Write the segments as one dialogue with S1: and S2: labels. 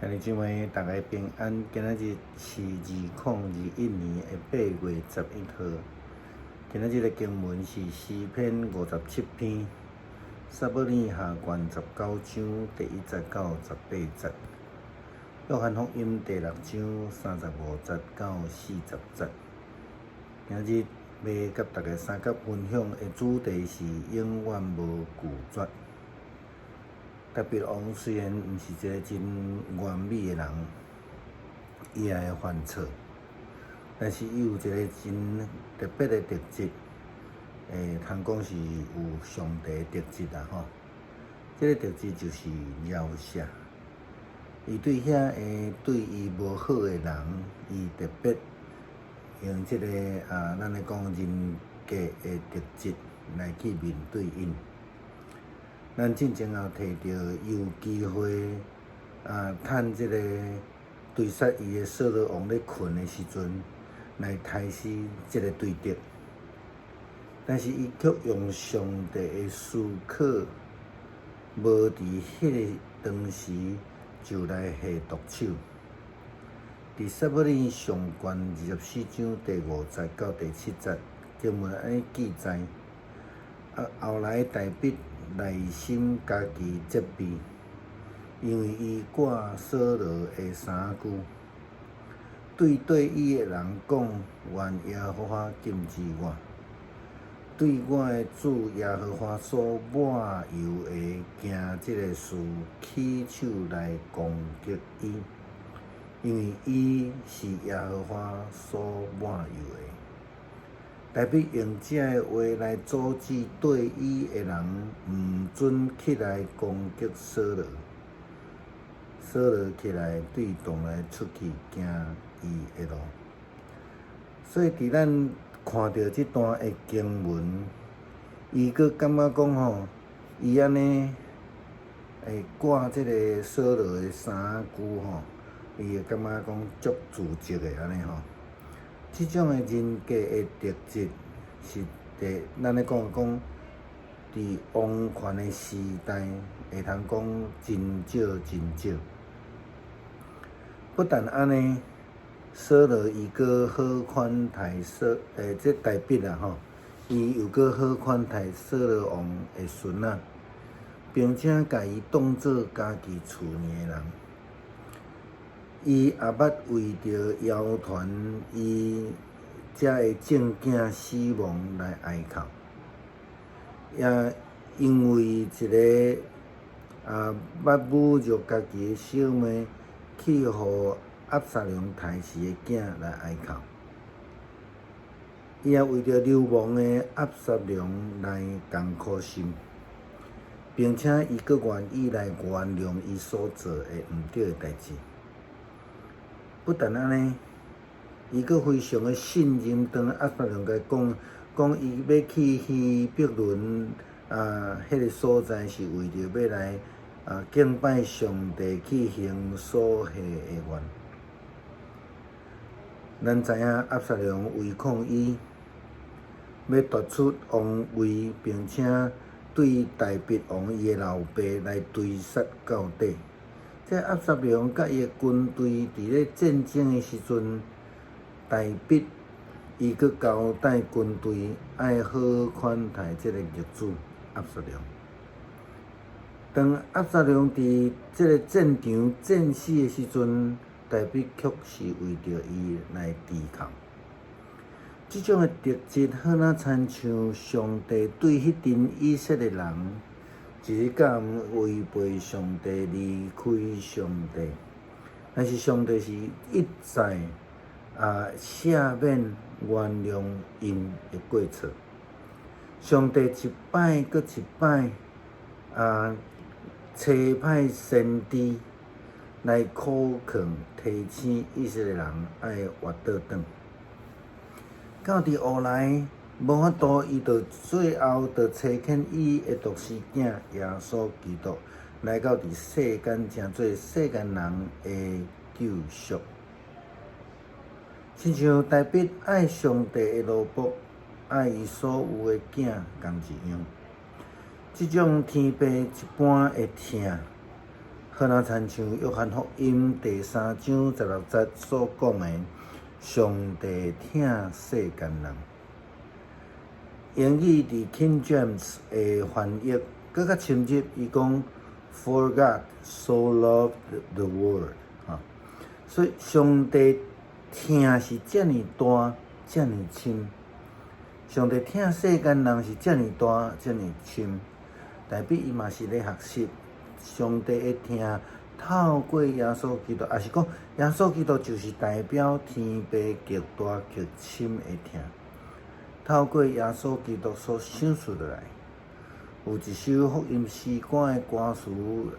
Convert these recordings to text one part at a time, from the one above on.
S1: 兄弟姊妹，逐家平安。今仔日是2021年的8月11號。今仔日的經文是詩篇57篇，撒母耳下卷19章第1節到18節，約翰福音第6章35節到40節。今仔日欲佮大家相佮分享的主題是永遠無拒絕。大衛王雖然毋是一個真完美的人，伊也會犯錯，但是伊有一個真特別的特質，會通講是有上帝的特質啦吼。這個特質就是饒赦。伊對遐个對伊無好的人，伊特別用這個啊，咱來講人格的特質來去面對𪜶。咱進前也有提著，伊有機會啊，趁這个追殺伊的掃羅王咧睏的時陣，來刣死這个對敵。但是伊卻用上帝的許可，無佇彼个當時就來下毒手。佇撒母耳上卷24章第5節到第7節經文按呢記載。啊，後來大衛內心家己責備，因為伊割掃羅的衫舊，對對伊的人講：願耶和華禁止我，對我的主耶和華所抹油的行這个事，起手來攻擊伊，因為伊是耶和華所抹油的。大衛用這个話來阻止對伊的人毋准起來攻擊掃羅。掃羅起來對洞內出去行伊的路。所以佇咱看著這段的經文，伊閣感覺講吼，伊按呢會割這个掃羅的衫舊吼，伊會感覺講足自責的按呢吼。這種的人格的特質是佇咱咧講講，佇王權的時代會通講真少真少。不但按呢，掃羅伊閣好款待掃，這大衛啊吼，伊又閣好款待掃羅王的孫仔，並且共伊當做家己厝裡的人。伊也捌為著謠傳伊遮的正囝死亡來哀哭，也因為一个啊捌侮辱家己的小妹去予押沙龍刣死的囝來哀哭，伊也為著流亡的押沙龍來艱苦心，並且伊閣願意來原諒伊所做的毋對的代誌。不但按呢，伊閣非常的信任，當押沙龍共伊講，講伊欲去希伯崙啊，彼个所在是為著欲來啊敬拜上帝，去行所許的願。咱知影押沙龍違抗伊，欲奪取王位，並且對大衛王伊的老爸來追殺到底。這押沙龍佮伊的軍隊佇咧戰爭的時陣，大衛伊閣交代軍隊愛好款待這个逆子押沙龍。當押沙龍佇這个戰場戰死的時陣，大衛卻是為著伊來哀哭。這種的特質，好若親像上帝對彼陣以色列人，一日到晚違背上帝，離開上帝，但是上帝是一再啊赦免原諒𪜶的過錯。上帝一擺閣一擺啊，差派先知來苦勸提醒以色列人愛回倒轉。到佇後來，無法度，伊就最後就差遣伊的獨生囝耶穌基督來到佇世間，成做世間人的救贖。親像大衛愛上帝的奴僕，愛伊所有的囝仝一樣。這種天父一般的疼，好若親像約翰福音第三章十六節所講的，上帝疼世間人。英語佇 King James 的翻譯閣較深入，伊講 For God so loved the world，哈，所以上帝疼是遮爾大，遮爾深。上帝疼世間人是遮爾大，遮爾深。大衛伊嘛是咧學習上帝的疼，透過耶穌基督，抑是講耶穌基督就是代表天父極大極深的疼。透過耶穌基督所賞賜落來，有一首福音詩歌的歌詞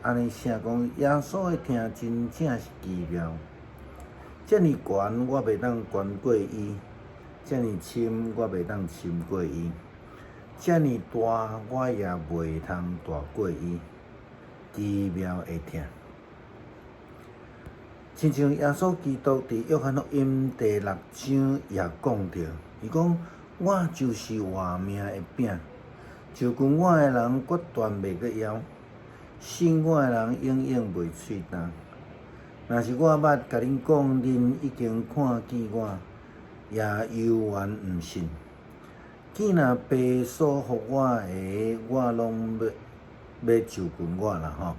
S1: 按呢寫講：耶穌的疼真正是奇妙，遮爾懸我袂當懸過伊，遮爾深我袂當深過伊，遮爾大我也袂通大過伊，奇妙的疼。親像耶穌基督佇約翰福音第六章也講著，伊講：我就是活命的餅，就近我的人決斷袂閣枵，信我的人永遠袂喙焦。若是我捌共恁講，恁已經看見我，也猶原毋信。既若父所予我的，我攏欲就近我啦吼。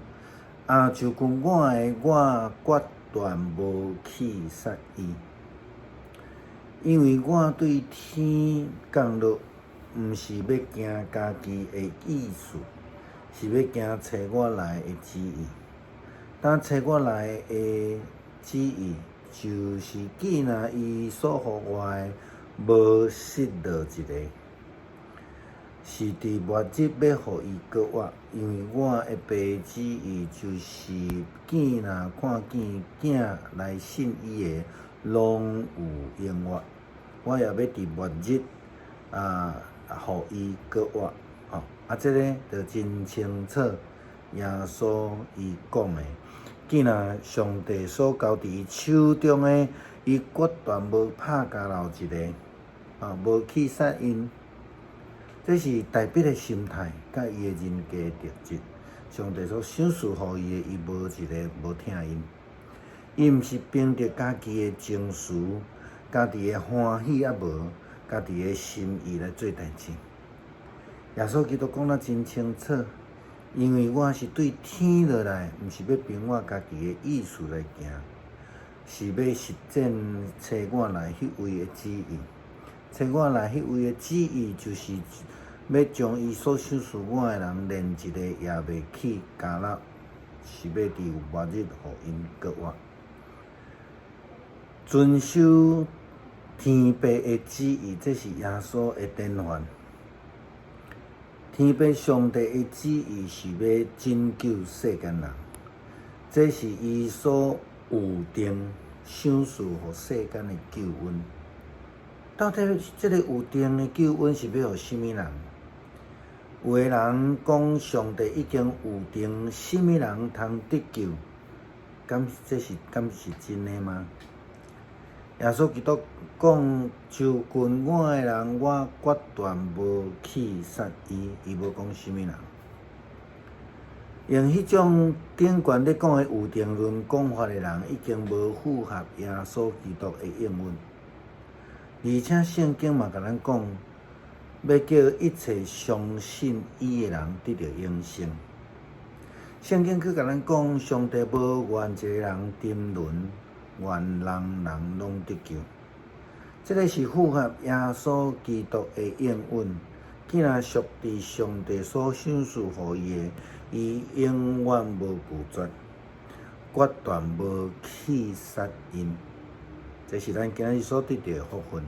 S1: 啊，就近我的，我決斷無棄殺伊。因為我對天降落，毋是欲行家己的意思，是欲行差我來的旨意。但差我來的旨意，就是既若伊所予我的無失落一个，是佇末日欲予伊閣活。因為我的父旨意就是，既若看見囝來信伊的，攏有永活。我也欲佇末日啊，予伊閣活。吼，啊，這个就真清楚，耶穌伊講的，既若上帝所交佇伊手中的，伊決斷無拍交落一个，啊，無棄殺𪜶。這是大衛的心態，佮伊的人格特質。上帝所賞賜予伊的，伊無一个無疼𪜶。伊毋是憑著家己的情緒、家己的歡喜抑無，家己的心意來做代誌。耶穌基督講得真清楚，因為我是對天落來，毋是欲憑我家己的意思來行，是欲實踐差我來彼位的旨意。差我來彼位的旨意，就是欲將伊所賞賜我的人，連一个也袂去交落，是欲佇末日予𪜶閣活。遵守天父的旨意，這是耶穌的典範。天父上帝的旨意是欲拯救世間人，這是伊所預定賞賜予世間的救恩。到底這个預定的救恩是欲予啥物人？有的人講上帝已經預定啥物人通得救，敢是真的嗎？耶穌基督講：就近我的人，我決斷無棄殺伊。伊無講啥物人。用彼種頂懸咧講的預定論講法的人，已經無符合耶穌基督的應允。而且聖經嘛共咱講，欲叫一切相信伊的人得著永生。聖經閣共咱講，上帝無願一个人沉淪，願人人攏得救。這个是符合耶穌基督的應允。既若屬佇上帝所賞賜予伊的，伊永遠無拒絕，決斷無棄殺𪜶。這是咱今日所得著的福分。